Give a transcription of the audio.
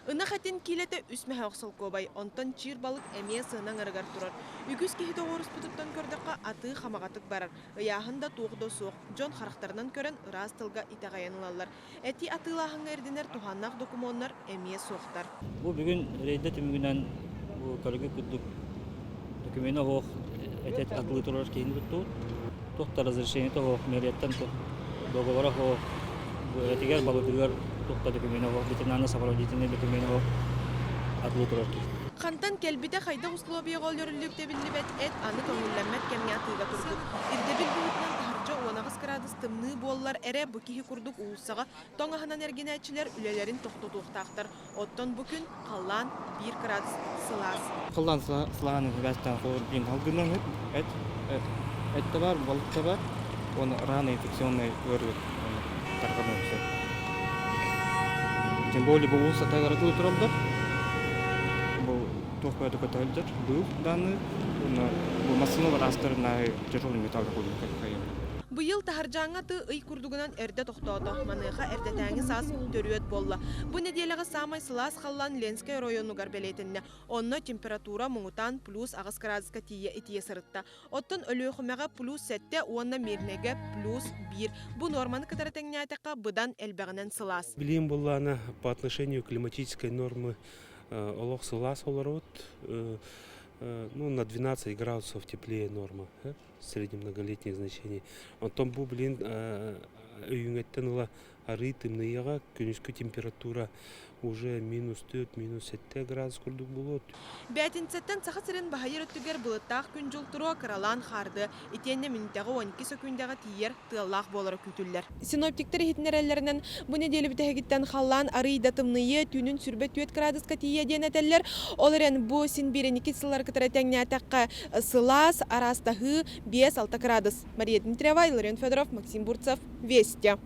Ынах этин киилэтэ үс мөһөөх солкуобай, онтон чиир балык эмиэ сыана аҥарыгар турар. Үгүс киһи тоҕуоруспутуттан көрдөххө, атыы хамаҕатык барар. Ыйааһын да туох да суох, дьон харахтарынан көрөн ыраас тылга итэҕэйэн ылаллар. Эти атыылааһыҥҥа ирдэнэр туһааннаах докумуоннар эмиэ суохтар. Бу бүгүн рейдэ түмүгүнэн бу көрүгү курдук докумена суох эт атылыы турар киһини туттубут. Туох да разрешение суох, мэрияттан договора суох, бу этигэр балытыгар туох да докумена суох, ветеринарно сопроводительный докумена суох атылыы турар киһи. Хантан кэлбитэ хайдах условияҕа өлөрүллүбүтэ биллибэт эт аны көҥүллэммэт кэмҥэ атыыга турбут. Ирдэбил быһыытынан таһырдьа 18 кыраадыс тымныы буоллар эрэ бу киһи курдук уулуссаҕа тоҥ аһынан эргинээччилэр үлэлэрин тохтотуохтаахтар. Оттон бу күн халлаан биир кыраадыс сылаас. Халлаан сылааһын үгэстэн холобур алгынан эт эт да бар, балык да бар, уонна рано инфекционный ыарыы тарҕаныан сөп. Тем более бу уулусса таһыгар тураллар. Бу туох бөҕөтө көтөллөр, быыл данные, уонна бу массыыналар аастарына тяжелый металл кайын. Быйыл таһырдьааҥҥа аты ый курдугунан эрдэ тохтоото. Маныаха эрдэтээҥи саас төрүөт буолла. Бу нэдиэлэҕэ саамай сылаас халлаан Ленскэй оройуонугар бэлиэтэннэ. Онно температура муҥутаан плюс аҕыс кыраадыска тиийэ итийэ сырытта. Оттон Өлүөхүмэҕэ плюс сэттэ уонна Мирнэйгэ плюс биир. Бу нуорманы кытары тэҥнээтэххэ, быдан элбэҕинэн сылаас. Билиим буоллаҕына, по отношению климатической нормы олох сылаас олоробут. Ну, на 12 градусов теплее норма среднемноголетних значений. Онтон бу, блин, өйүҥэттэн ыла арыы тымныйыаҕа, күнүскү температура уже минус 4, минус 7 градус курдук буолуо. Бээтинсэттэн Саха сирин баһыйар өттүгэр былыттаах күн-дьыл туруо, кыралаан хаардыа, итиэннэ мүнүүтэҕэ 12 сөкүүндэҕэ тиийэр тыаллаах буолара күүтүллэр. Синоптиктар иһитиннэрэллэринэн, бу нэдиэлэ бүтэһигиттэн халлаан арыый да тымныйыа, түүнүн сүүрбэ түөрт кыраадыска тиийиэ диэн этэллэр. Ол эрэн, бу син биир инники сыллары кытары тэҥнээтэххэ, сылаас, араастаһыы 5-6 кыраадыс. Мария Дмитриева, Илларион Федоров, Максим Бурцев, Вести.